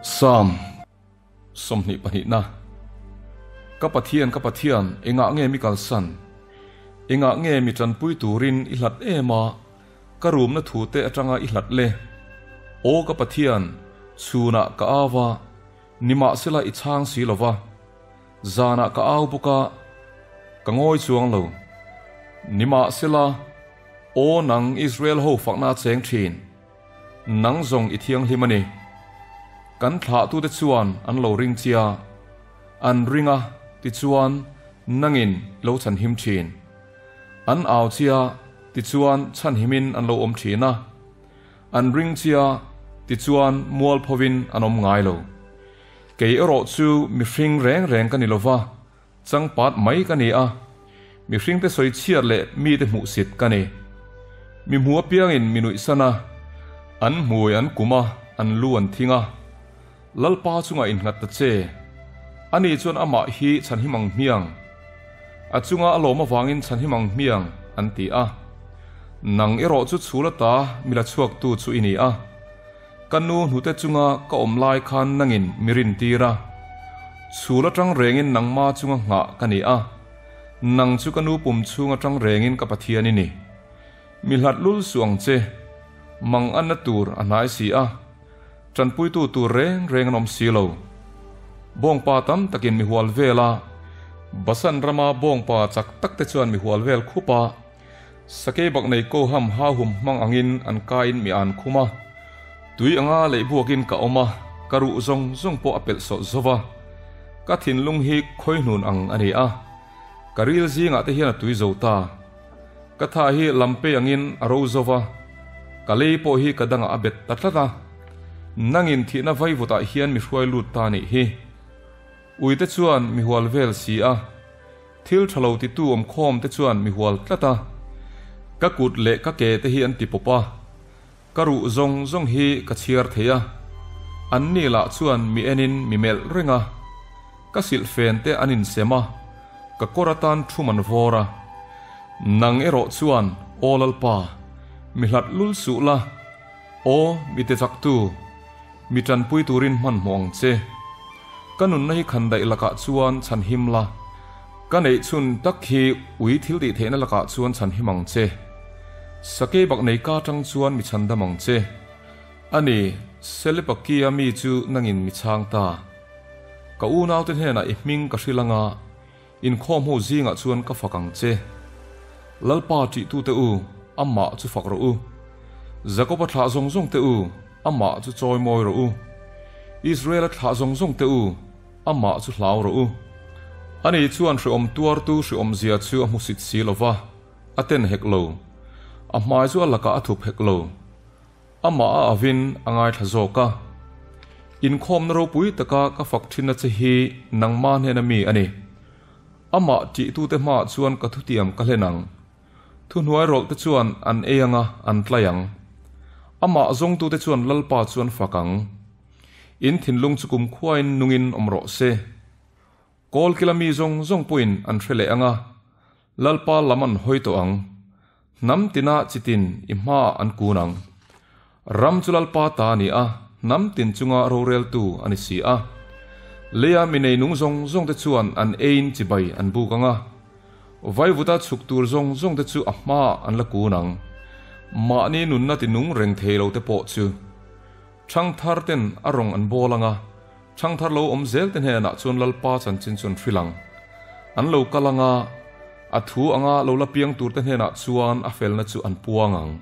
Psalm 22na Ka Pathian, ka Pathian, engah nge mi kalsan? Engah nge mi tanpui turin i hlat em a, ka rumna thu te atanga i hlat le? Aw ka Pathian, chhunah ka au a, nimahsela i chhang si lo va. Zanah ka au bawk a, ka ngawi chuang lo. Nimahsela, aw nang Israel ho fakna a cheng thin. Nang zawng i thianghlim a ni. Kan thlahtute chuan an lo ring chia, an ring a, tichuan nangin i lo chhanhim thin. An au chia, tichuan chhanhimin an lo awm thin a. An ring chia, tichuan mualphovin an awm ngai lo. Kei erawh chu mihring reng reng ka ni lo va, Changpat mai ka ni a, mihringte sawi chhiat leh mite hmuhsit ka ni. Mi hmu apiangin mi nuihsan a, an hmui an kum a, an lu an thing a. Lalpa chungah innghat ta che. Ani chuan amah hi chhanhim ang hmiang. A chunga a lawm avangin chhanhim ang hmiang, an ti a. Nang erawh chu chhul ata mi la chhuaktu chu i ni a. Ka nu hnute chunga ka awm lai khan nangin mi rintir a, chhul atang rengin nangma chunga nghah ka ni a, nang chu ka nu pum chhung atang rengin ka Pathian i ni. Mi hlat lul suh ang che, mang anna tur a hnai si a, tanpuitu tur reng reng an awm si lo. Bawngpa tam takin mi hual vel a, Basan rama bawngpa chak tak te chuan mi hual vel khup a, Sakei bak nei ko ham ha hum hmang angin an kaiin mi an khum a, tui anga leh buakin ka awm a, ka ruh zawng zawng pawh a pelh sawt zo va, ka thinlung hi khawihnun ang a ni a, ka ril zingah te hian a tui zo ta. Ka tha hi lampe angin a ro zo va, ka lei pawh hi ka dangah a bet ta tlat a, nangin thihna vaivutah hian mi hruai lut ta nih hi. Uite chuan mi hual vel si a. Thil tha lo titu awmkhawm te chuan mi hual tlat a, ka kut leh ka ke te hi an ti pawp a, ka ruh zawng zawng hi ka chhiar thei a, an ni lah chuan mi enin mi melh reng a, ka silhfen te an insem a, ka kawr atan thum an vawr a. Nang erawh chuan, Aw Lalpa, mi hlat lul suh la, aw mi te chaktu, Mi tanpui turin hmanhmawh ang che. Ka nunna hi khandaih lakah chuan chhan him la, ka neih chhun tak hi ui thil tih theihna lakah chuan chhan him ang che. Sakei bak nei ka atang chuan mi chhan dam ang che. Ani, Selepakia mi chu nangin mi chhang ta. Ka unaute hnenah i hming ka hrilh anga, inkhawm ho zingah chuan ka fak ang che. Lalpa ṭihtute u, amah chu fak rawh u. Jakoba thlah zawng zawng te u, amah chu chawi mawi rawh u. Israela thlah zawng zawng te u, amah chu hlau rawh u. Ani chuan hreawm tuartu hreawmzia chu a hmusit si lo va, a ten hek lo. A hmai chu a lakah a thup hek lo. Amah a avin a ngaithla zawk a. Inkhawmna ropui taka ka fak thinna che hi nangma hnena mi a ni. Amah tihtute hmaah chuan ka thutiam ka hlen ang. Thuhnuai rawlhte chuan an ei anga an tlai ang. Amah zawngtute chuan Lalpa chu an fak ang. In thinlung chu kumkhuain nungin awm rawh se. Kawlkila mi zawng zawng pawhin an hre leh anga, Lalpa lam an hawi tawh ang. Hnam tina chitin i hmaah an kun ang. Ram chu Lalpa ta a ni a, hnam tin chunga roreltu a ni si a. Leia mi nei nung zawng zawngte chuan an eiin chibai an buk ang a. Vaivuta chhuk tur zawng zawngte chu a hmaah an la kun ang. Mahni nunna ti nung reng thei lote pawh chu Thangthar ten a rawng an bawl ang a, Thangthar lo awm zel te hnenah chuan Lalpa chanchin chu an hrilh ang. An lo kal ang a, a thu anga lo la piang tur te hnenah chuan a felna chu an puang ang.